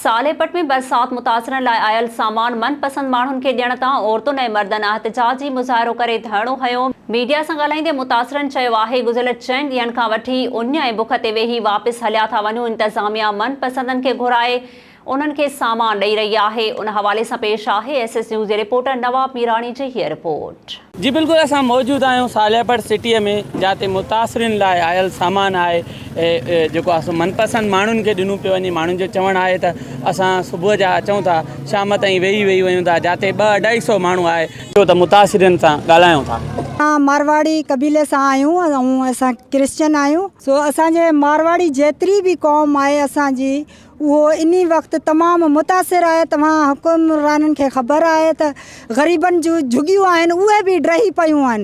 صالح پٽ ۾ برسات متاثرن لاء آيل سامان من پسند ماڻهن کي ڏيڻ تان عورتن ۽ مردن احتجاجي مظاهرو ڪري ڌرڻو هنيو، ميڊيا سان ڳالهائيندي متاثرن چيو آهي گذريل چئن ڏينهن کان وٺي اڃ ۽ بک تي ويهي واپس هليا ٿا وڃون انتظاميا من پسندن کي گهرائي انهن کي سامان ڏئي رهي آهي ان حوالي سان پيش آهي ايس ايس نيوز جي رپورٽر نواب ميراڻي جي هيء رپورٽ. جي بلڪل اسان موجود آهيون صالح پٽ سٽيء ۾ جاتي متاثرين لاء آيل سامان آهي جيڪو آهي سو من پسند ماڻهن کي ڏنو پيو وڃي ماڻهن جو چوڻ آهي ته اسان صبح جا اچون ٿا شام تائين ويهي ويهي وڃون ٿا جاتي ٻه اڍائي سو ماڻهو آهي اچو ته متاثرين سان ڳالهايون ٿا. اسان مارواڙي قبيلي سان آهيون ۽ اسان ڪرسچن آهيون سو اسان جي مارواڙي جيتري به قوم آهي اسان جي اهو انهي وقت تمام متاثر آهي توهان حڪمرانن کي خبر آهي ته غريبن جون جهڳيون آهن اهي به ڊهي پيون آهن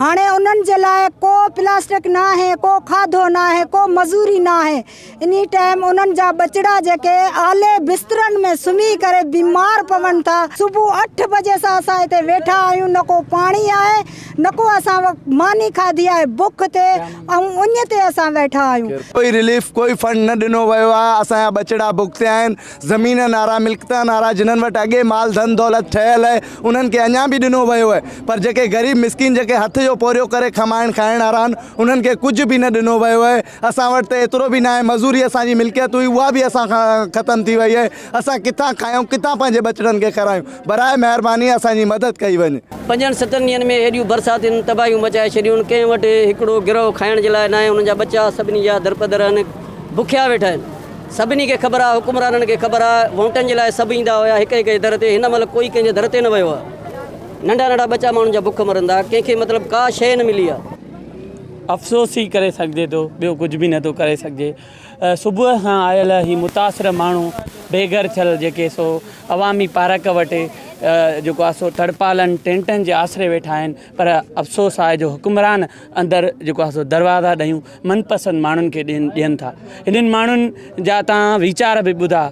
هاڻي انهن جي لاء ڪو پلاسٽڪ ناهي ڪو کاڌو ناهي ڪو مزوري ناهي انهي ٽائيم انهن جا ٻچڙا جيڪي آلي بسترن ۾ سمهي ڪري بيمار پون ٿا صبح اٺ بجي سان اسان هتي ويٺا آهيون نه ڪو پاڻي آهي نه ڪو اسان ماني کاڌي آهي بک تي ۽ اڃ تي اسان ويٺا آهيون. ڪوئي رليف ڪوئي فنڊ نه ڏنو ويو آهي اسان جا ٻچڙا بک تي آهن زمينن وارا ملڪيتن وارا جنھن وٽ اڳي مال ڌن دولت ٺهيل آهي انهن کي اڃا به ڏنو ويو آهي پر جيڪي غريب مسڪين جيڪي هٿ جو پورهيو ڪري کمائڻ کائڻ وارا آهن انهن کي ڪجهه به نه ڏنو ويو آهي اسان وٽ ته ايترو به ناهي مزوري اسان جي ملڪيت هئي اها به اسان کان ختم ٿي وئي آهي اسان ڪٿان کايون ڪٿان پنهنجي ٻچڙن کي کارايون براء مهرباني اسان جي مدد ڪئي وڃي. پنجن ستن ڏينهن ۾ ايڏيون برساتين تباهيون مچائي ڇڏيون ڪنهن وٽ هڪڙو گرهه کائڻ جي لاء ناهي انهن جا ٻچا سڀني جا درپدر آهن بکيا ويٺا آهن سڀني کي خبر آهي حڪمرانن کي خبر آهي ووٽن جي لاء سڀ ايندا هيا هڪ هڪ جي در تي هن مهل ڪوئي ڪنهن جي در تي نه ويو آهي ننڍا ننڍا ٻچا ماڻهن جا بک مرن ٿا ڪنهن کي مطلب ڪا شيء نه ملي آهي. افسوس ئي ڪري سگهجي ٿو ٻيو ڪجهه به نٿو ڪري سگهجي. صبح کان آيل هي متاثر ماڻهو بي گهر ٿيل جيڪي سو عوامي پارڪ وٽ جيڪو آهي سو تڙپالن ٽينٽن جي آسري ويٺا آهن پر افسوس آهي جو حڪمران اندر جيڪو آهي سو دروازا ڏيون من پسند ماڻهن کي ڏين ڏين ٿا هنن ماڻهن جا تان ويچار به ٻڌا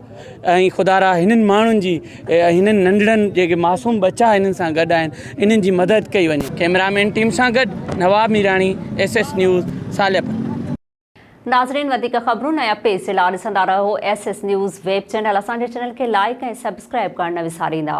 ۽ خدارا هنن ماڻهن جي هنن ننڍڙن جيڪي معصوم ٻچا هنن سان گڏ آهن انهن جي مدد ڪئي وڃي ڪئميرامين ٽيم سان گڏ Nawab Mirani S S news Saleh. ناظرين وڌيڪ خبرون ۽ اپڊيٽس جي لاء ڏسندا رهو S S news web channel اسان جي چينل کي لائيڪ ۽ سبسڪرائيب ڪرڻ نه وساريندا.